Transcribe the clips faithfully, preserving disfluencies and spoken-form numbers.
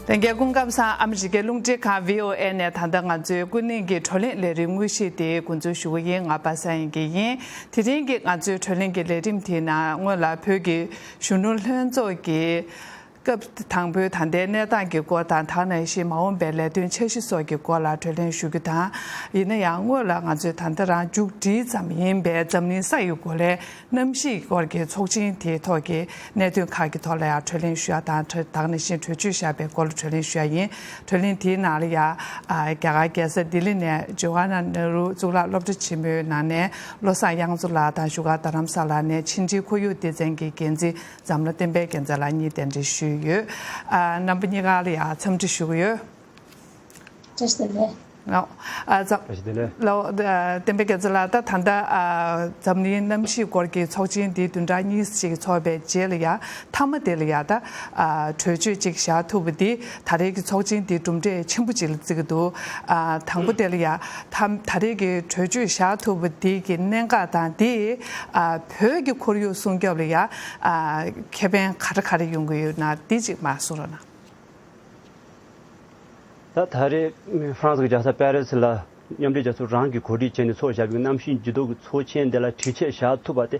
ལྷན་རྒྱས་སྐུ་ཁམས་བཟང་། ཨ་མི་རི་ཀའི་རླུང་འཕྲིན་ཁང་བྷི་ཨོ་ཨེ་ནས་ད་ལྟ་ང་ཚོའི་ཀུན་གླེང་གི་བགྲོ་གླེང་ལས་རིམ་དངོས་གཞི་དེ་འགོ་འཛུགས་ཞུ་གི་ཡིན། ང་པ་སངས་དབྱངས་སྐྱིད་ཡིན། དེ་རིང་གི་ང་ཚོའི་བགྲོ་གླེང་གི་ལས་རིམ་དེའི་ནང་སྔོན་ལ་བོད་ཀྱི་གཞོན་ནུ་ལྷན་ཚོགས་ཀྱི་སྐབས་དང་པོའི་ད་ལྟའི་གནས་སྟངས་ཀྱི་སྐོར་དང་། ད་ག་ནང་བཞིན་མ་འོངས་པའི་ལས་དོན་འཆར་གཞི་སོགས་ཀྱི་སྐོར་ལ་བགྲོ་གླེང་ཞུ་རྒྱུ་དང་། ཡིན་ན་ཡང་སྔོན་ལ་ང་ཚོས་ད་ལྟ་རང་མཇུག་སྒྲིལ་ཙམ་ཡིན་པའི་འཛམ་གླིང་ས་ཡི་གོ་ལའི་གནམ་གཤིས་སྐོར་གྱི་ཚོགས་ཆེན་དེའི་ཐོག་གི་གནད་དོན་ཁག་གི་ཐོག་ལ་ཡང་བགྲོ་གླེང་ཞུ་ཡ་དང་། ད་ག་ནང་བཞིན་གྲོས་ཆོད་བཞག་པའི་སྐོར་ལ་བགྲོ་གླེང་ཞུ་ཡ་ཡིན། བགྲོ་གླེང་དེའི་ནང་ལ་ཡང་རྒྱ་གར་རྒྱལ་ས་ལྡི་ལི་ནས་ཇོ་ཧ་ན་ནེ་རུ་གཙུག་ལག་སློབ་གྲྭ་ཆེན་མོའི་ནང་ནས་བློ་བཟང་དབྱངས་མཚོ་ལགས་དང་བཞུགས་སྒར་རྡ་རམ་ས་ལ་ནས་ཕྱི་འབྲེལ་ཁོར་ཡུག་སྡེ་ཚན་གྱི་འགན་འཛིན་འཛམ་ལྷ་བསྟན་པའི་རྒྱལ་མཚན་ལགས་གཉིས་གདན་འདྲེན་ཞུས་ཡོད། ཨ། རྣམ་པ་གཉིས་ཀ་ལ་ཡང་འཚམས་འདྲི་ཞུ་གི་ཡོད། བཀྲ་ཤིས་བདེ་ལེགས། ལགས། ཨ། འཛམ། བཀྲ་ཤིས་བདེ་ལེགས། ལགས། ཨ། བསྟན་པའི་རྒྱལ་མཚན་ལགས། ད་ད་ལྟ། ཨ། འཛམ་གླིང་གནམ་གཤིས་སྐོར་གྱི་ཚོགས་ཆེན་འདི་བདུན་ཕྲག་གཉིས་ཤིག་ཚོགས་པའི་རྗེས་ལ་ཡང་མཐའ་མ་དེ་ལ་ཡང་ད། ཨ། གྲོས་ཆོད་ཅིག་བཞག་ཐུབ་པ་འདི་ད་རེས་ཀྱི་ཚོགས་ཆེན་འདི་གྲུབ་འབྲས་ཆེན་པོ་ཅིག་ལ་བརྩི་གི་འདུག། ཨ། དང་པོ་དེ་ལ་ཡང་ད་ད་རེས་ཀྱི་གྲོས་ཆོད་བཞག་ཐུབ་པ་འདི་གི་གནད་འགག་དང་འདི། ཨ། བོད་ཀྱི་ཁོར་ཡུག་སྲུང་སྐྱོབ་ལ་ཡང་། ཨ། ཁེ་ཕན་ག་རེ་ག་རེ་ཡོང་གི་ཡོད་ན་འདི་ཅིག་མར་གསུང་རོགས་གནང་། ད་ད་རེས་ཧྥ་རན་སི་གི་རྒྱལ་ས་པེ་རི་སི་ལ་མཉམ་འབྲེལ་རྒྱལ་ཚོགས་རང་གིས་གོ་སྒྲིག་བྱས་ནས་ཚོགས་བཞག་པའི་གནམ་གཤིས་འགྱུར་ལྡོག་གི་ཚོགས་ཆེན་དེ་ལ་གྲོས་ཆོད་བཞག་ཐུབ་པ་དེ་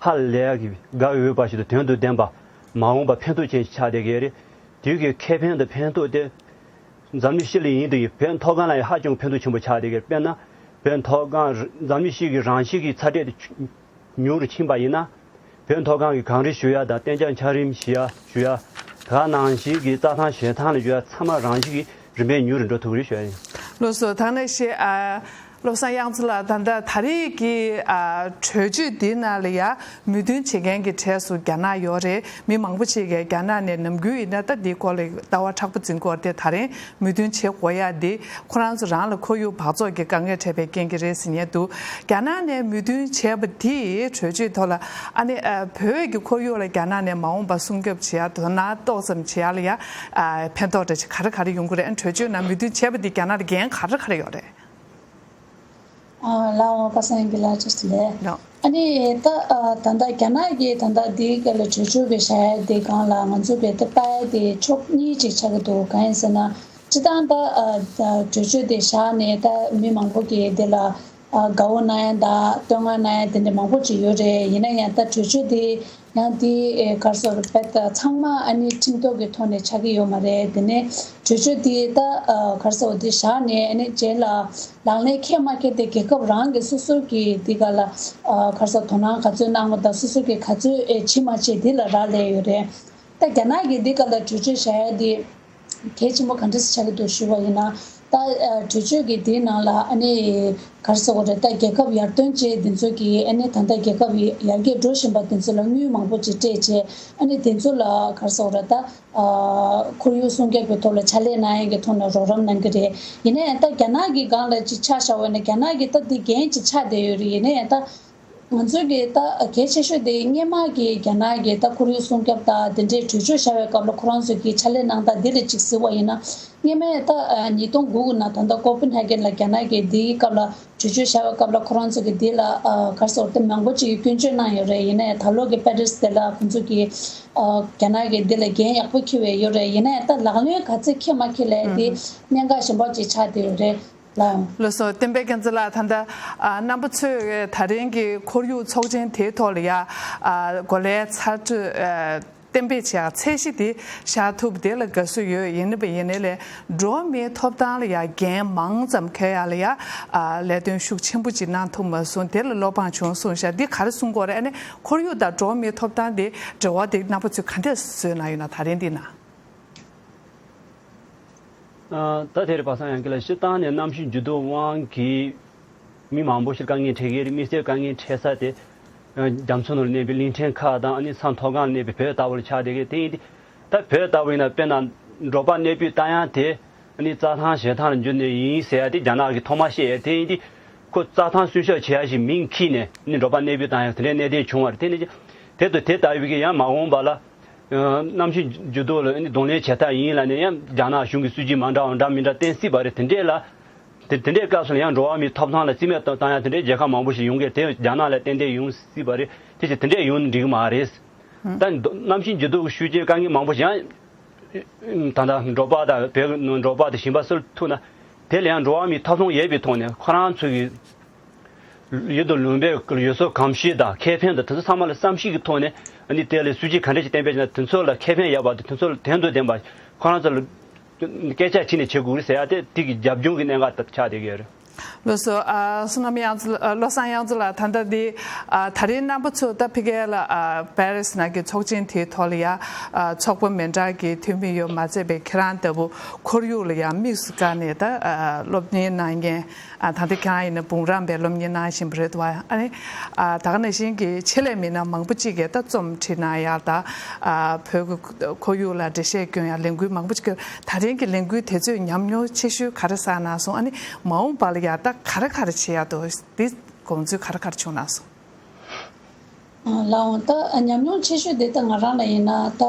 ཧ་ལས་ཡག་གི་དགའ་འོས་པ་ཞིག་དང་དོན་དང་ལྡན་པ། མ་འོངས་པ་ཕན་ཐོགས་ཅན་ཞིག་ཆགས་བསྡད་ཀྱི་རེད། དེ་གའི་ཁེ་ཕན་དང་ཕན་ཐོགས་དེ་འཛམ་གླིང་སྤྱི་ལ་ཡིན་དུས་བོད་མཐོ་སྒང་ལ་ཡང་ཧ་ཅང་ཕན་ཐོགས་ཆེན་པོ་ཆགས་བསྡད་ཀྱི་རེད། དཔེར་ན་བོད་མཐོ་སྒང་འཛམ་གླིང་སྤྱི་གི་རང་བཞིན་གྱི་ཚ་དྲོད་དེ་ཉུང་རུ་ཕྱིན་པ་ཡིན་ན། བོད་མཐོ་སྒང་གི་གངས་རི་བཞུར་ཡ་དང་གཏན་འཇགས་འཁྱགས་རོམ་ཞིག་ཡ་བཞུར་ཡ། དེ་ག་ནང་བཞིན་གྱི་རྩྭ་ཐང་བཞེངས་ཐང་ལ་བཞུར་ཡ་ཚང་མ་རང་བཞིན་གྱིས་རིམ་པས་ཉུང་རུ་འགྲོ་ཐུབ་ཀྱི་རེད་ཞུ་ཡ་ཡིན། ལགས་སོ། ད་ག་ནང་བཞིན། ཨ། བློ་བཟང་དབྱངས་མཚོ་ལགས། ད་ལྟ་ད་རེས་ཀྱི། ཨ། གྲོས་ཆོད་འདིའི་ནང་ལ་ཡ་མོས་མཐུན་བྱེད་མཁན་གྱི་གྲས་སུ་རྒྱ་ནག་ཡོད་རེད། མི་མང་པོ་ཞིག་གིས་རྒྱ་ནག་ནས་ནམ་རྒྱུན་ཡིན་ན་ད་འདིའི་སྐོར་ལ་ལྟ་བ་མཁྲེགས་པོ་འཛིན་གྱི་ཡོད་རེད་དེ། ད་རེས་མོས་མཐུན་བྱེད་དགོས་ཡ་འདི་ཁོ་རང་ཚོ་རང་ལ་ཁོར་ཡུག་འབག་བཙོག་གི་དཀའ་ངལ་འཕྲད་པའི་རྐྱེན་གྱིས་རེད་ཟེར་མཁན་འདུག། རྒྱ་ནག་ནས་མོས་མཐུན་བྱས་པ་དེས་གྲོས་ཆོད་ཐོག་ལ། ཨ་ནི། ཨ། བོད་ཀྱི་ཁོར་ཡུག་ལ་རྒྱ་ནག་ནས་མ་འོངས་པ་སྲུང་སྐྱོབ་བྱེད་ཡ། དོ་སྣང་ཏོག་ཙམ་བྱེད་ཡ་ལ་ཡ། ཨ། ཕན་ཐོགས་འདྲ་ཅིག་ག་རེ་ག་རེ་ཡོང་གི་རེད། ཨ་ནི་གྲོས་ཆོད་ནང་མོས་མཐུན་བྱས་པ་དེ་རྒྱ་ནག་ལ་འགན་ག་རེ་ག་རེ་ཡོད་རེད། ཨ། ལགས་འོང་། པ་སངས་དབྱངས་སྐྱིད་ལགས། བཀྲ་ཤིས་བདེ་ལེགས། ལགས། ཨ་ནི་ད། ཨ། ད་ལྟ་རྒྱ་ནག་གིས་ད་ལྟ་འདིའི་སྐོར་ལ་གྲོས་ཆོད་ཅིག་བཞག་ཡ་དེའི་སྒང་ལ་ང་ཚོ་གིས་ད་ལྟ་ཡ་དེ་ཕྱོགས་གཉིས་ཅིག་ཆགས་ཀྱི་འདུག། གང་ཡིན་ཟེར་ན། སྤྱིར་བཏང་ད། ཨ། ད་གྲོས་ཆོད་དེ་བཞག་ནས་ད་མི་མང་པོ་གིས་དེ་ལ། ཨ། དགའ་བོ་གནང་ཡ་དང་བསྟོད་བསྔགས་གནང་ཡ་དེ་འདྲ་མང་པོ་ཅིག་ཡོད་རེད། ཡིན་ན་ཡང་ད་གྲོས་ཆོད་དེ་ཡང་དེ། ཨེ། ག་རེ་ཟེར་དགོས་རེད། ད་ཚང་མ་ཨ་ནི་ཁྲིམས་ཐོག་གི་ཐོག་ནས་ཆགས་ཀྱི་ཡོད་མ་རེད། དེ་ནས་གྲོས་ཆོད་དེ་ད། ཨ། ག་རེ་ཟེར་དགོས་རེད། དེ་བཞག་ནས་ཨ་ནི་རྗེས་ལ་ལག་ལེན་འཁེལ་མ་འཁེལ་དེ་རྒྱལ་ཁབ་རང་གི་སོ་སོ་གི་དེ་ག་ལ། ཨ། ག་རེ་ཟེར། དོ་སྣང་ག་ཚོད་གནང་དགོས་དང་། སོ་སོ་གི་ག་ཚོད། ཨེ། བྱེད་མ་བྱེད་དེ་ལ་རག་ལས་ཡོད་རེད། ད་རྒྱ་ནག་གིས་འདི་ག་ལ་གྲོས་ཆོད་བཞག་ཡ་འདི་གལ་ཆེན་པོ་ག་འདྲ་ཞིག་ཆགས་ཀྱི་འདུག་ཞུ་བ་ཡིན་ན། ད། ཨ། གྲོས་ཆོད་ཀྱི་འདིའི་ནང་ལ་ཨ་ནི་ག་རེ་ཟེར་དགོས་རེད། ད་རྒྱལ་ཁབ་ཡར་ཐོན་ཅན་འདི་ཚོ་གིས་ཨ་ནི་ད་ལྟ་རྒྱལ་ཁབ་ཡར་རྒྱས་འགྲོ་བཞིན་པ་འདི་ཚོ་ལ་དངུལ་མང་པོ་ཅིག་སྤྲད་བྱས། ཨ་ནི་འདི་ཚོ་ལ་ག་རེ་ཟེར་དགོས་རེད། ད། ཨ། ཁོར་ཡུག་སྲུང་སྐྱོབ་ཀྱི་ཐོག་ལ་ཕྱག་ལས་གནང་ཡས་ཀྱི་ཐོག་ནས་རོགས་རམ་གནང་གི་རེད། ཡིན་ན་ཡང་ད་རྒྱ་ནག་གི་སྒང་ལ་ཅིག་ཆ་བཞག་པ་ཡིན་ན་རྒྱ་ནག་གི་ད་འདི་འགན་ཅིག་ཆགས་བསྡད་ཡོད་རེད། ཡིན་ན་ཡང་ད། ང་ཚོའི་གི་ད་གལ་ཆེ་ཤོས་དེ་སྔོན་མ་གི་རྒྱ་ནག་གི་ད་ཁོར་ཡུག་སྲུང་སྐྱོབ་དང་དེ་འདྲའི་གྲོས་ཆོད་བཞག་པའི་སྐབས་ལ་ཁོ་རང་ཚོ་གི་ཕྱག་ལས་གནང་སྟངས་འདི་ལ་ཅིག་གཟིགས་པ་ཡིན་ན། སྔོན་མའི་ད་ཉིས་སྟོང་དགུ་གི་ནང་ད་ལྟ་ཀོ་པན་ཧེ་གན་ལ་རྒྱ་ནག་གིས་འདིའི་སྐབས་ལ་གྲོས་ཆོད་བཞག་པའི་སྐབས་ལ་ཁོ་རང་ཚོ་གི་འདི་ལ་ག་རེ་ཟེར་དགོས་རེད། མང་པོ་ཅིག་གིས་སྐྱོན་བརྗོད་གནང་ཡོད་རེད། ཡིན་ན་ཡང་ད་ལོ་གི་པེ་རི་སི་དེ་ལ་ཁོང་ཚོ་གིས་རྒྱ་ནག་གིས་འདི་ལ་འགན་ཡག་པོ་འཁྱེར་བའི་ཡོད་རེད། ཡིན་ན་ཡང་ད་ལག་ལེན་ག་ཚོད་འཁེལ་མ་འཁེལ་ལབ་ཡ་དེ་གནད་འགག་ཆེན་པོ་ཅིག་ཆགས་བསྡད་ཡོད་རེད། ལགས། ལགས་སོ། བསྟན་པའི་རྒྱལ་མཚན་ལགས། ད་ལྟ། ཨ། རྣམ་པ་ཚོས་ད་རིང་གི་ཁོར་ཡུག་ཚོགས་ཆེན་དེའི་ཐོག་ལ་ཡ། ཨ། གོ་ལའི་ཚ་དྲོད། ཨ། གཏན་འབེབས་བྱ་ཚད་གཞི་དེ་བཞག་ཐུབ་དེ་ལ་དགའ་བསུ་ཡོད། ཡིན་ནའི་ཡིན་ནའི་ལས་འགྲོ་བ་མིའི་ཐོབ་ཐང་ལ་ཡ་འགན་མང་ཙམ་འཁྱེར་ཡ་ལ་ཡ། ཨ། ལས་དོན་ཤུགས་ཆེན་པོ་ཅིག་གནང་ཐུབ་མ་སོང་། དེ་ལ་བློ་ཕམ་བྱུང་གསུངས་ཤག། འདི་ག་རེ་གསུང་གི་ཡོད་རེད། ཨ་ནི་ཁོར་ཡུག་དང་འགྲོ་བ་མིའི་ཐོབ་ཐང་དེ་འབྲེལ་བ་དེ་རྣམ་པ་ཚོས་ག་འདྲས་བཟོས་གནང་ཡོད་ན། ད་རིང་འདི་ན། ཨ། ད་དེ་རེད། པ་སངས་དབྱངས་སྐྱིད་ལགས། སྤྱིར་བཏང་ནས་གནམ་གཤིས་འགྱུར་ལྡོག་དབང་གིས་མི་མང་པོ་ཞིག་དཀའ་ངལ་འཕྲད་ཀྱི་རེད། དམིགས་བསལ་དཀའ་ངལ་འཕྲད་ས་དེ་རྒྱ་མཚོ་ནང་ལ་གནས་པའི་གླིང་ཕྲན་ཁག་དང་། ཨ་ནི་ས་མཐོ་སྒང་ལ་གནས་པའི་བོད་ལྟ་བུ་ལ་ཆགས་བསྡད་ཀྱི་རེད། དེ་ཡིན་དུས་ད་བོད་ལྟ་བུ་ཡིན་ན་དཔེར་ན་འབྲོག་པ་གནས་སྤོས་བཏང་ཡ་དེ། ཨ་ནི་རྩྭ་ཐང་བཞེངས་ཐང་ལ་འགྱུར་ནས་ཡིན་ཟེར་ཡ་དེ་རྒྱ་ནག་གིས་ཐོག་མ་བཤད་ཡ་དེ་ཡིན་དུས། ཁོ་རྩྭ་ཐང་སྲུང་སྐྱོབ་བྱེད་ཡ་ཞིག་མིང་འཁྱེར་ནས་ཨ་ནི་འབྲོག་པ་གནས་སྤོས་བཏང་ཡ་དེ་འདྲའི་གནད་དོན་བྱུང་བ་རེད། དེ་ནི་དེ་དང་དེ་ལྟ་བུའི་གི་ཡང་མ་འོངས་པ་ལ། གནམ་གཤིས་འགྱུར་ལྡོག་ལ་གདོང་ལེན་བྱེད་ཐབས་ཡིན་ལབ་ནས་ཡང་རྒྱ་ནག་གཞུང་གི་སྲིད་ཇུས་མ་འདྲ་བ་འདྲ་མི་འདྲ་བསྟན་སྲིད་པ་རེད། དེ་འདྲས་ལ། དེ་དེ་འདྲའི་སྐབས་སུ་ལ་ཡང་འགྲོ་བ་མིའི་ཐོབ་ཐང་ལ་རྩིས་མེད་བཏང་ཡ་དེ་འདྲའི་རྒྱལ་ཁབ་མང་པོ་ཞིག་ཡོང་གི་རེད། དེ་རྒྱ་ནག་ལ་ཏན་ཏན་ཡོང་སྲིད་པ་རེད། དེ་བཞིན་དེ་འདྲས་ཡོང་ན་འགྲིག་གི་མ་རེད། ད་གནམ་གཤིས་འགྱུར་ལྡོག་གི་ཤུགས་རྐྱེན་དཀའ་ངལ་མང་པོ་ཞིག་ཡང་ ད་ལྟ་འབྲོག་པ་དང་བོད་ཀྱི་འབྲོག་པ་དང་ཞིང་པ་སུ་ཐུག་ན་དེ་ལ་ཡང་འགྲོ་བ་མིའི་ཐོབ་ཐང་ཡོད་པའི་ཐོག་ནས་ཁོ་རང་ཚོ་གི་ཡུལ་དུ་ལུང་པའི་ཡུལ་སྲོལ་གོམས་གཤིས་དང་ཁེ་ཕན་དང་དེ་ཚོ་ཚང་མ་ལ་བསམ་གཞིག་གི་ཐོག་ནས་ཨ་ནི་དེ་ལ་སྲིད་ཇུས་ག་འདྲ་ཞིག་གཏན་འབེབས་བྱས་ན་དེ་ཚོ་ལ་ཁེ་ཕན་ཡོད་པ་དང་དེ་ཚོ་ལ་དོན་དུ་ལྡན་པ་ཁོ་རང་ཚོ་ལ་སྐད་ཆ་དྲིས་ནས་བྱེད་དགོས་ཀྱི་ཟེར་ཡ་དེ་དེ་གི་རྒྱབ་ལྗོངས་ཀྱི་གནད་འགག་ཆགས་བསྡད་ཀྱི་ཡོད་རེད། ལགས་སོ། ཨ་བསོད་ནམས་གཡང་འཛོམས། ཨ་བློ་བཟང་གཡང་འཛོམས་ལགས། ད་ལྟ་འདི་ཨ་ད་རེས་རྣམ་པ་ཚོ་ད་ཕ་གི་ལ་ཨ་པེ་རི་སི་ནང་གི་ཚོགས་ཆེན་དེའི་ཐོག་ལ་ཡ་ཨ་ཚོགས་པ་མི་འདྲ་གི་འཐུས་མི་ཡོད་མ་ཚད་པའི་ཁྱེད་རང་ལྟ་བུ་ཁོར་ཡུག་ལ་ཡ་དམིགས་སུ་བཀར་ནས་ད་ཨ་སློབ་གཉེར་གནང་མཁན། ཨ་ད་ལྟ་ཁྱེད་རང་ཡིན་ན་འབུམ་རམས་པའི་སློབ་གཉེར་གནང་བཞིན་པ་རེད་འདུག་བ། ཨ་ནི་ཨ་ད་ག་ནང་བཞིན་གྱི་ཆེད་ལས་མི་སྣ་མང་པོ་ཅིག་གིས་ད་རྩོམ་བྲིས་གནང་ཡག་དང་ཨ་བོད་ཀྱི་ཁོར་ཡུག་ལ་འགྲེལ་བཤད་སྐྱོན་ཡག་ལས་འགུལ་མང་པོ་ཅིག་སྐྱོན། ད་རིང་གི་ལས་འགུལ་དེ་ཚོས་ཉམས་མྱོང་ཆེ་ཤོས་ག་རེ་བསགས་གནང་སོང་། ཨ་ནི་མ་འོངས་པ་ལ་ཡ་ད་ག་རེ་ག་རེ་བྱེད་ཡག་འདུག་འདི་དགོངས་ཚུལ་ག་རེ་ག་རེ་བྱུང་གནང་སོང་། ལགས་འོང་། ད་ཉམས་མྱོང་ཆེ་ཤོས་དེ་ད་ང་རང་ལ་ཡིན་ན་ད་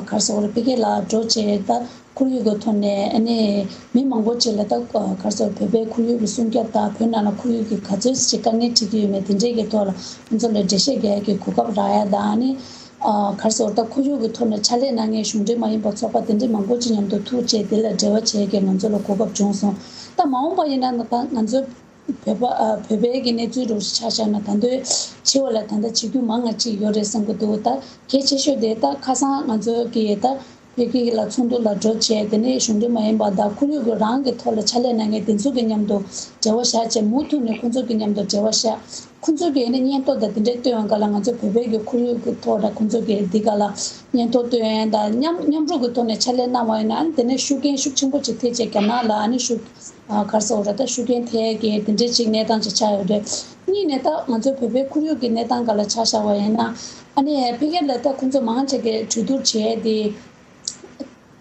ག་རེ་ཟེར་དགོས་རེད། ཕ་གི་ལ་འགྲོ་བྱས་ད་ཁོར་ཡུག་གི་ཐོག་ནས་ཨ་ནི་མི་མང་པོ་ཅིག་ལ་ད་ག་རེ་ཟེར་བོད་པའི་ཁོར་ཡུག་གི་སྲུང་སྐྱོབ་དང་བོད་ནང་ལ་ཁོར་ཡུག་གི་ག་ཚོད་ཅིག་དཀའ་ངལ་འཕྲད་ཀྱི་ཡོད་མེད་དེ་འདྲའི་གི་ཐོག་ལ་ང་ཚོ་ལ་འགྲེལ་བཤད་རྒྱག་ཡག་གི་གོ་སྐབས་རག་ཡག་དང་ཨ་ནི་ག་རེ་ཟེར་ད་ཁོར་ཡུག་གི་ཐོག་ནས་ཕྱག་ལས་གནང་མཁན་གཞུང་འབྲེལ་མ་ཡིན་པ་ཚོགས་པ་དེ་འདྲའི་མང་པོ་ཅིག་མཉམ་དུ་ཐུག་བྱས་དེ་ལ་འབྲེལ་བ་བྱེད་ཡག་གི་ང་ཚོ་ལ་གོ་སྐབས་བྱུང་སོང་། ད་མ་འོངས་པ་ཡིན་ན་ད་ང་ཚོ་བོད་པ་ཨ་བོད་པའི་གི་གནས་ཚུལ་རུ་ཆ་བཞག་ན་ད་འདོད་ཆེ་བ་ལ་ད་ལྟ་བྱེད་རྒྱུ་མང་ང་ཅིག་ཡོད་རེད་བསམ་གི་འདུག་ད་གལ་ཆེ་ཤོས་དེ་ད་ཁ་སང་ང་ཚོ་གི་ད་བོད་ཀྱི་ལ་ཚོགས་འདུ་ལ་འགྲོ་བྱས་དེ་ནས་གཞུང་འབྲེལ་མ་ཡིན་པ་དང་ཁོར་ཡུག་གི་རང་གི་ཐོག་ལ་ཕྱག་ལས་གནང་མཁན་དེ་ཚོ་གི་མཉམ་དུ་འབྲེལ་བ་བཞག་བྱས་མུ་མཐུད་ནས་ཁོང་ཚོ་གི་མཉམ་དུ་འབྲེལ་བ་བཞག་ཁོང་ཚོ་གི་ཨ་ནི་སྙན་ཐོ་དང་དེ་འདྲའི་སྟོན་ཡོང་ག་ལ་ང་ཚོ་བོད་པའི་གི་ཁོར་ཡུག་གི་ཐོག་ལ་ཁོང་ཚོ་གི་འདི་ག་ལ་སྙན་ཐོ་སྟོན་ཡོང་དང་མཉམ་མཉམ་རུབ་གི་ཐོག་ནས་ཕྱག་ལས་གནང་བ་ཡིན་ན་ཨ་ནི་དེ་ནས་ཤུགས་རྐྱེན་ཤུགས་ཆེན་པོ་ཅིག་ཐེབས་བྱས་རྒྱ་ནག་ལ་ཨ་ནི་ཤུགས། ཨ་ག་རེ་ཟེར་དགོས་རེད། ད་ཤུགས་རྐྱེན་ཐེབས་ཀྱི་དེ་འདྲའི་ཅིག་གནས་སྟངས་ཅིག་ཆགས་ཡོད་རེད། གཉིས་ནས་ད་ང་ཚོ་བོད་པའི་ཁོར་ཡུག་གི་གནས་སྟངས་སྒང་ལ་ཆ་བཞག་པ་ཡིན་ན་ཨ་ནི་ཕ་གི་ལ་ད་ཁོང་ཚོ་མང་ཆེ་གིས་གྲོས་བསྡུར་བྱས་ཏེ་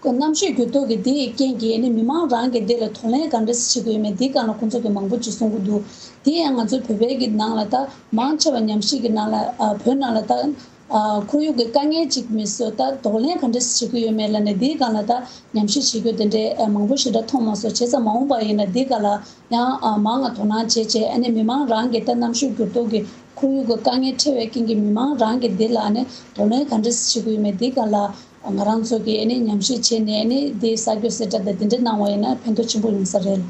གནམ་གཤིས་འགྱུར་ལྡོག་གི་དེ་ཡི་རྐྱེན་གྱིས་ཨ་ནི་མི་མང་རང་གི་དེ་ལ་གདོང་ལེན་ག་འདྲ་བྱེད་དགོས་ཡོད་མེད་དེའི་སྒང་ལ་ཁོང་ཚོ་གིས་མང་པོ་ཅིག་གསུང་གི་འདུག་དེ་ཡང་ང་ཚོ་བོད་པའི་གི་ནང་ལ་ད་མང་ཆེ་བ་ཉམས་ཞིབ་ཀྱི་ནང་ལ་ཨ་བོད་ནང་ལ་ད། ཨ་ཁོར་ཡུག་གི་དཀའ་ངལ་ཅིག་མི་བཟོ་ད་གདོང་ལེན་ག་འདྲ་བྱེད་ཀྱི་ཡོད་མེད་ལབ་ནས་འདིའི་སྒང་ལ་ད་ཉམས་ཞིབ་བྱེད་རྒྱུ་དེ་འདྲའི་ཨ་མང་པོ་ཞེ་དྲག་མཐོང་མ་སོང་། བྱས་ཙང་མ་འོངས་པ་ཡིན་ན་འདིའི་སྒང་ལ་ཡང་ཨ་མང་ང་དོ་སྣང་བྱེད་བྱས་ཨ་ནི་མི་མང་རང་གིས་ད་གནམ་གཤིས་འགྱུར་ལྡོག་གི་ཁོར་ཡུག་གི་དཀའ་ངལ་འཕྲད་པའི་རྐྱེན་གྱིས་མི་མང་རང་གིས་འདི་ལ་ཨ་ནི་གདོང་ལེན་ག་འདྲ་བྱེད་ཀྱི་ཡོད་མེད་འདིའི་སྒང་ལ་ང་རང་ཚོ་གིས་ཨ་ནི་ཉམས་ཞིབ་བྱས་ནས་ཨ་ནི་འདི་གསར་འགོད་གསལ་བསྒྲགས་དང་འདི་འདྲ་གནང་བ་ཡིན་ན་ཕན་ཐོགས་ཆེན་པོ་ཡོང་ས་རེད།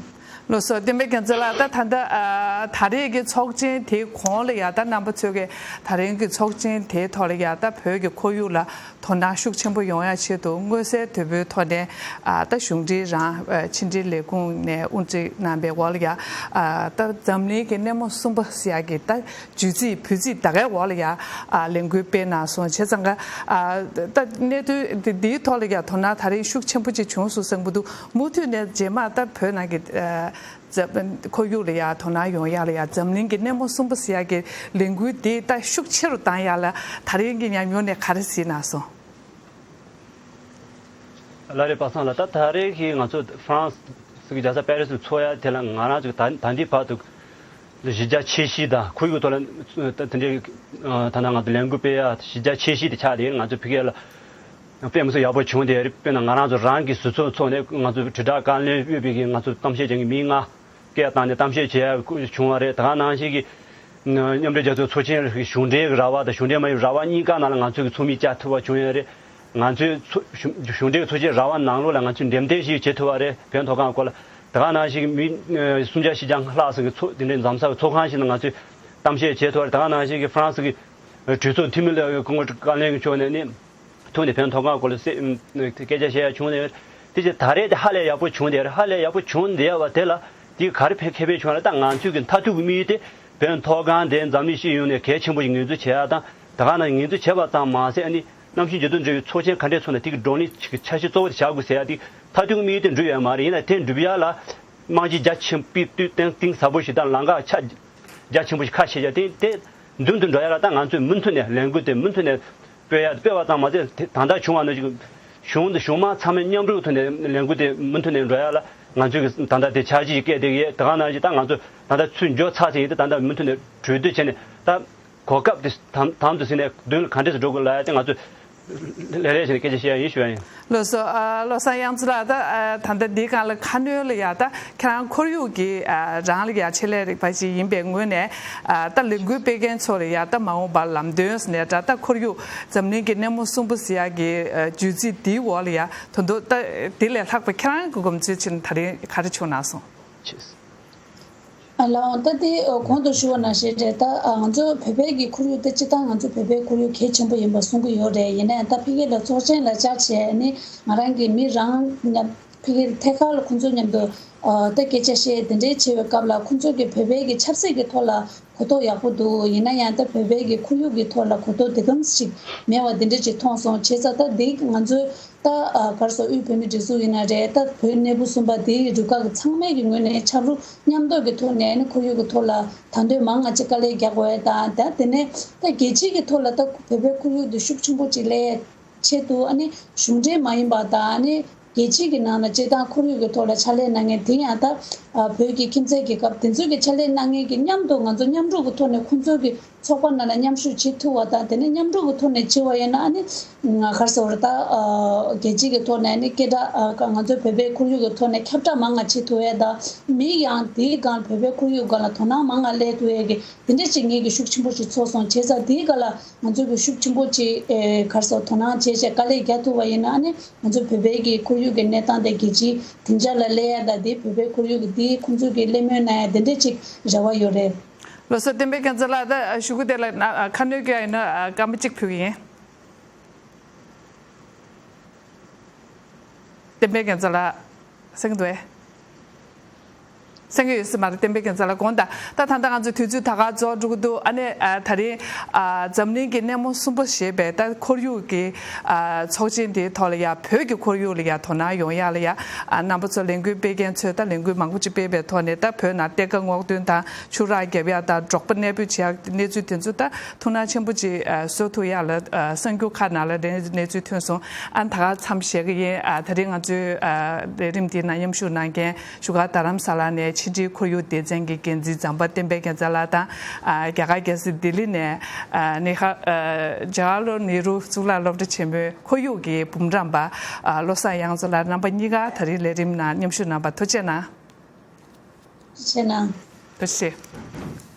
ལགས་སོ། བསྟན་པའི་རྒྱལ་མཚན་ལགས། ད་ད་ལྟ་ཨ་ད་རེས་ཀྱི་ཚོགས་ཆེན་དེའི་གོང་ལ་ཡ་ད་རྣམ་པ་ཚོས་ཀྱི་ད་རིང་གི་ཚོགས་ཆེན་དེའི་ཐོག་ལ་ཡ་ད་བོད་ཀྱི་ཁོར་ཡུག་ལ་དོ་སྣང་ཤུགས་ཆེན་པོ་ཡོང་ཡ་ཆེད་དུ་མངོན་གསལ་དོད་པོའི་ཐོག་ནས་ཨ་ད་གཞུང་འབྲེལ་རང་ཨ་ཕྱི་འབྲེལ་ལས་ཁུངས་ནས་དབུ་ཁྲིད་གནང་པའི་འོག་ལ་ཡ་ཨ་ད་འཛམ་གླིང་གི་སྣེ་མོ་གསུམ་པ་ཟེར་ཡ་གི་ད་བརྗོད་ཚིག་བོད་ཚིག་ད་གའི་འོག་ལ་ཡ་ཨ་ལས་འགུལ་སྤེལ་གནང་སོང་། བྱས་ཙང་ཀ་ཨ་ད་གནད་དོན་འདི་འདིའི་ཐོག་ལ་ཡ་དོ་སྣང་ད་རིང་ཤུགས་ཆེན་པོ་ཅིག་བྱུང་སོང་བསམ་གྱི་འདུག་མུ་མཐུད་ནས་རྗེས་མ་ད་བོད་ནང་གི་ཨ་འཛམ་ཁོར་ཡུག་ལ་ཡ་དོ་སྣང་ཡོང་ཡ་ལ་ཡ་འཛམ་གླིང་གི་སྣེ་མོ་གསུམ་པ་ཟེར་ཡ་གི་ལས་འགུལ་འདི་ད་ཤུགས་ཆེ་རུ་བཏང་ཡ་ལ་ད་རིང་གི་ཉམས་མྱོང་ནས་ག་རེ་གཟིགས་གནང་སོང་། ལགས་རེད། པ་སངས་ལགས། ད་ད་རེས་ཀྱི་ང་ཚོ་ཧྥ་རན་སི་གི་རྒྱལ་ས་པེ་རི་སི་ཚོགས་ཡ་དེ་ལ་ང་རང་ཚོ་ད་ད་ལྟའི་བར་དུ་གཞི་རྒྱ་ཆེ་ཤོས་དང་ཁོར་ཡུག་ཐོག་ལ་ད་དེ་འདྲའི་ད་ལྟ་ང་ཚོ་ལས་འགུལ་སྤེལ་ཡ་གཞི་རྒྱ་ཆེ་ཤོས་དེ་ཆགས་དེ་ང་ཚོ་ཕ་གི་ལ་དཔེ་མི་སྲིད་ཡག་པོ་བྱུང་དེ་རེད། དཔེར་ན་ང་རང་ཚོ་རང་གི་གཟུགས་ཚོགས་ཚོགས་ནས་ང་ཚོ་དྲིལ་བསྒྲགས་བཀའ་བློན་ཡོད་པའི་གི་ང་ཚོ་གཏམ་བཤད་བྱེད་མཁན་མི་ལྔ་སྐད་བཏང་ནས་གཏམ་བཤད་བྱེད་ཡ་བྱུང་བ་རེད། ད་ག་ནང་བཞིན་གྱི་མཉམ་འབྲེལ་རྒྱལ་ཚོགས་ཚོགས་ཆེན་གཞུང་འབྲེལ་གྱི་ར་བ་དང་གཞུང་འབྲེལ་མ་ཡིན་པའི་ར་བ་གཉིས་ཀ་ནང་ལ་ང་ཚོས་ཀྱི་ཚོགས་མི་བཅར་ཐུབ་པ་བྱུང་ཡོད་རེད། ང་ཚོའི་ཚོ་གཞུང་གཞུང་འབྲེལ་གྱི་ཚོགས་ཆེན་ར་བ་ནང་ལོགས་ལ་ང་ཚོས་འགྲེམས་སྟོན་ཞིག་བྱེད་ཐུབ་པ་རེད། བོད་མཐོ་སྒང་སྐོར་ལ་ད་ག་ནང་བཞིན་མི་སུམ་བརྒྱ་བཞི་བརྒྱ་ལྷག་ཙམ་གྱི་ཚོགས་དེ་འདྲའི་འཛོམས་ས་གི་ཚོགས་ཁང་ཞིག་ནང་ང་ཚོས་གཏམ་བཤད་བྱེད་ཐུབ་པ་རེད། ད་ག་ནང་བཞིན་གྱི་ཧྥ་རན་སི་གི་གྲོས་ཚོགས་འཐུས་མི་ལ་སྐུ་ངོ་བཀའ་བློན་མཆོག་ནས་ནི་ཐུག་ནས་བོད་མཐོ་སྒང་སྐོར་ལ་སེ་སྐད་ཆ་བཤད་ཡ་བྱུང་ནས་དེ་བཞིན་ད་རེས་དེ་ཧ་ལས་ཡག་པོ་བྱུང་བསྡད་རེད། ཧ་ལས་ཡག་པོ་བྱུང་བསྡད་པ་དེ་ལ་དེ་ག་རེ་ཕན་ཁེ་ཕན་བྱུང་བ་རེད། ད་ང་ཚོས་ཀྱི་མཐར་ཐུག་གི་དམིགས་ཡུལ་དེ་བོད་མཐོ་སྒང་དེ་འཛམ་གླིང་སྤྱི་ཡོངས་ནས་གལ་ཆེན་པོ་ཞིག་ངོས་འཛིན་བྱེད་ཡ་དང་ད་ག་ནང་ངོས་འཛིན་བྱས་པ་ཙམ་མ་ཟད་ཨ་ནི་གནམ་གཤིས་འགྱུར་ལྡོག་འགྲོ་བའི་ཚོགས་ཆེན་ག་འདྲས་ཚོགས་ན་དེ་གི་བགྲོ་གླེང་གི་འཆར་གཞི་གཙོ་བོ་དེ་བྱ་དགོས་ཟེར་ཡ་དེ་མཐར་ཐུག་དམིགས་ཡུལ་དེ་འགྲུབ་ཡོད་མ་རེད། ཡིན་ན་དེ་འགྲུབ་ཡ་ལ་རྨང་གཞི་རྒྱ་ཆེན་པོས་སྟོད་གཏིང་གཏིང་ཟབ་པོ་ཞིག་དང་ལམ་ཁ་ཆ་རྒྱ་ཆེན་པོ་ཞིག་ཁ་ཕྱེ་བྱ་དེ་དེ་མདུན་དུ་འགྲོ་ཡ་ལ་ད་ང་ཚོས་མུ་མཐུད་ནས་ལས་འགུལ་དེ་མུ་མཐུད་ནས་སྤེལ་ཡ་སྤེལ་བ་ཙམ་མ་ཟད་དེ་ད་ལྟ་བྱུང་བ་ནང་བཞིན་གཞུང་དང་གཞུང་མང་ཚང་མས་མཉམ་རུབ་ཐོག་ནས་ལས་འགུལ་དེ་མུ་མཐུད་ནས་འགྲོ་ཡ་ལ་ང་ཚོས་ཀྱི་ད་ལྟ་དེ་འཆར་གཞི་ཞིག་བཀལ་བསྡད་ཀྱི་ཡོད། ད་ག་ནང་བཞིན་ད་ང་ཚོ་ད་ལྟ་ཚུར་འབྱོར་ཚར་ཟིན་ཡིན་ཏེ་ད་ལྟ་མུ་མཐུད་ནས་གྲོས་བསྡུར་བྱས་ནས་ད། གོ་སྐབས་དེ་དམ་དམ་དུ་ཟིན་ནས་མདུན་ལ་ག་འདྲས་སུ་འགྲོ་དགོས་ལབ་ཡ་དེ་ང་ཚོས་ ལས་རེས་བྱས་ནས་སྐད་ཆ་བཤད་ཡ་ཡིན་ཞུ་ཡ་ཡིན། ལགས་སོ། ཨ། བློ་བཟང་དབྱངས་མཚོ་ལགས། ད་ཨ་ད་ལྟ་འདིའི་སྒང་ལ་ཁ་སྣོན་ལ་ཡ། ད་ཁྱེད་རང་ཁོར་ཡུག་གི་ཨ་རང་ལ་ཡ་ཆེད་ལས་རིག་པ་ཅིག་ཡིན་པའི་ངོས་ནས། ཨ། ད་ལས་འགུལ་སྤེལ་མཁན་ཚོ་ལ་ཡ། ད་མ་འོངས་པར་ལམ་སྟོན་ཟེར་ནས་འདྲ། ད་ཁོར་ཡུག་འཛམ་གླིང་གི་སྣེ་མོ་གསུམ་པོ་ཟེར་ཡ་གི་ཨ་བརྗོད་ཚིག་འདིའི་འོག་ལ་ཡ། ད་དུང་ད་འདི་ལས་ལྷག་པའི་ཁྱེད་རང་གི་དགོངས་ཚུལ་ཕྱིར་ད་རེས་ག་རེ་བྱུང་གནང་སོང་། ཨ་ལགས། ད་དེ་གོང་དུ་ཞུ་བ་ནང་བཞིན་རེད། ད་ང་ཚོ་བོད་པའི་གི་ཁོར་ཡུག་དེ་སྤྱིར་བཏང་ང་ཚོ་བོད་པའི་ཁོར་ཡུག་གལ་ཆེན་པོ་ཡིན་པ་གསུང་གི་ཡོད་རེད། ཡིན་ན་ཡང་ད་ཕ་གི་ལ་ཚོགས་ཆེན་ལ་བཅར་བྱས་ནི་ང་རང་གི་མི་རང་མཉམ་ཕ་གི་ཐད་ཀར་ལ་ཁོང་ཚོ་མཉམ་དུ་ད་སྐད་ཆ་བཤད་དེ་འདྲའི་བྱེད་པའི་སྐབས་ལ། ཁོང་ཚོ་གི་བོད་པའི་གི་ཆབ་སྲིད་ཀྱི་ཐོག་ལ་གོ་རྟོགས་ཡག་པོ་འདུག་ཡིན་ན་ཡང་ད་བོད་པའི་གི་ཁོར་ཡུག་གི་ཐོག་ལ་གོ་རྟོགས་དེ་གམ་ཞིག་མེད་པ་དེ་འདྲ་ཅིག་མཐོང་སོང་། བྱས་ཙང་ད་འདི་ང་ཚོའི་ད་ཨ་ག་རེ་ཟེར། དབུས་བོད་མིའི་སྒྲིག་འཛུགས་ཡིན་ན་རེད། ད་བོད་གནས་བབ་གསུམ་པ་དེའི་རུ་ཁག་གི་ཚང་མའི་གི་ངོས་ནས་ཆབ་རོམ་མཉམ་འདོགས་ཀྱི་ཐོག་ནས་ནི་ཁོར་ཡུག་གི་ཐོག་ལ་ད་དུང་མང་ང་ཅིག་དཀའ་ལས་རྒྱག་དགོས་ཡ་དང་། ད་དེ་ནས་ད་རྒྱལ་སྤྱིའི་གི་ཐོག་ལ་ད་བོད་པའི་ཁོར་ཡུག་འདི་ཤུགས་ཆེན་པོ་ཅིག་སླེབས་ཆེད་དུ། ཨ་ནི་གཞུང་འབྲེལ་མ་ཡིན་པ་དང་། ཨ་ནི་རྒྱལ་སྤྱིའི་གི་ནང་ལ་སྤྱིར་བཏང་ཁོར་ཡུག་གི་ཐོག་ལ་ཕྱག་ལས་གནང་མཁན་དེ་ཡང་ད་ཨ་བོད་ཀྱི་ཁྱིམ་མཚེས་རྒྱལ་ཁབ་དེ་ཚོའི་གི་ཕྱག་ལས་གནང་མཁན་གི་མཉམ་དུ་ང་ཚོ་མཉམ་རུབ་གི་ཐོག་ནས་ཁོང་ཚོའི་གི་ཚོགས་པ་ནང་ལ་མཉམ་ཞུགས་བྱེད་ཐུབ་པ་དང་། དེ་ནས་མཉམ་རུབ་ཀྱི་ཐོག་ནས་བྱེད་པ་ཡིན་ན། ཨ་ནི་ང་ག་རེ་ཟེར་བ་རེད། ད་ཨ་རྒྱལ་སྤྱིའི་གི་ཐོག་ནས་ཨ་ནི་སྐད་གྲགས་ཨ་ང་ཚོའི་བོད་པའི་ཁོར་ཡུག་གི་ཐོག་ནས་ཁྱབ་བསྒྲགས་མང་ང་བྱེད་ཐུབ་ཡས་དང་། མི་ཡང་དེའི་སྒང་བོད་པའི་ཁོར་ཡུག་སྒང་ལ་དོ་སྣང་མང་ང་སླེབས་ཐུབ་ཡས་ཀྱི་དེ་འདྲ་ཅིག་ངས་ཀྱི་ཤུགས་ཆེན་པོ་ཞིག་ཚོར་སོང་། བྱས་ཙང་དེའི་སྒང་ལ་ང་ཚོས་ཀྱི་ཤུགས་ཆེན་པོ་ཅིག་ཨེ་ག་རེ་ཟེར། དོ་སྣང་བྱས་བྱས་དཀའ་ལས་རྒྱག་ཐུབ་པ་ཡིན་ན། ཨ་ནི་ང་ཚོ་བོད་པའི་གི་ཁོར་ཡུག་གི་གནས་སྟངས་དེ་རྒྱལ་སྤྱིའི་སྡིངས་ཆ་ལ་སླེབས་ཡས་དང་། དེ་བོད་པའི་ཁོར་ཡུག་གི་དེ་ཁོང་ཚོས་ཀྱི་གླེང་མོལ་གནང་ཡས་དེ་འདྲ་ཅིག་རེ་བ་ཡོད་རེད། ལགས་སོ། བསྟན་པའི་རྒྱལ་མཚན་ལགས། ད་ཞུ་སྐུལ་དེ་ལ་ན་ཁ་སྣོན་སྐྱོན་ཡིན་ན་སྐར་མ་གཅིག་ཕུལ་གྱི་ཡིན། བསྟན་པའི་རྒྱལ་མཚན་ལགས། གསན་གྱི་འདུག་གས། གསན་གྱི་ཡོད་ས་མ་རེད། བསྟན་པའི་རྒྱལ་མཚན་ལགས། དགོངས་དག། ད་ད་ལྟ་ང་ཚོའི་དུས་ཚོད་ད་ག་རྫོགས་འགྲོ་གི་འདུག་ཨ་ནི་ཨ་ད་རིང་ཨ་འཛམ་གླིང་གི་སྣེ་མོ་གསུམ་པོ་ཞེས་པའི་ད་ཁོར་ཡུག་གི་ཨ་ཚོགས་ཆེན་དེའི་ཐོག་ལ་ཡ། བོད་ཀྱི་ཁོར་ཡུག་ལ་ཡ་དོ་སྣང་ཡོང་ཡ་ལ་ཡ། ཨ་རྣམ་པ་ཚོ་ལས་འགུལ་སྤེལ་མཁན་ཚོས་ད་ལས་འགུལ་མང་པོ་ཅིག་སྤེལ་བའི་ཐོག་ནས། ད་བོད་ནང་གཏེར་ཁ་སྔོག་འདོན་དང་ཆུ་རགས་རྒྱབ་ཡ་དང་འབྲོག་པ་གནས་སྤོས་བྱེད་ཡ་གནས་ཚུལ་དེ་ཚོ་ད་ཐུགས་སྣང་ཆེན་པོ་ཅིག་ཨ་བཟོ་ཐུབ་ཡ་ལ་ཨ་གསར་འགྱུར་ཁག་ནང་ལ་གནས་གནས་ཚུལ་ཐོན་སོང་། ཨ་ད་ག་མཚམས་བཞག་གི་ཡིན། ཨ་ད་རིང་ང་ཚོའི་ཨ་ལས་རིམ་འདིའི་ནང་མཉམ་ཞུགས་གནང་མཁན་བཞུགས་སྒར་རྡ་རམ་ས་ལ་ནས་ཕྱི་དྲིལ་ཁོར་ཡུག་སྡེ་ཚན་གྱི་འགན་འཛིན་ཛམ་བྷ་བསྟན་པའི་རྒྱལ་མཚན་ལགས་དང་། ཨ་རྒྱ་གར་རྒྱལ་ས་ལྡི་ལི་ནས་ཨ་ནེ་ཧ་ཨ་ཇ་ཝ་ཧར་ལལ་ནེ་རུ་གཙུག་ལག་སློབ་གྲྭ་ཆེན་མོའི་ཁོར་ཡུག་གི་འབུམ་རམས་པ་ཨ་བློ་བཟང་དབྱངས་མཚོ་ལགས། རྣམ་པ་གཉིས་ཀ་ད་རིང་ལས་རིམ་ནང་མཉམ་ཞུགས་གནང་བར་ཐུགས་རྗེ་གནང་། ཐུགས་རྗེ་གནང་། ཐུགས་རྗེ་ཆེ།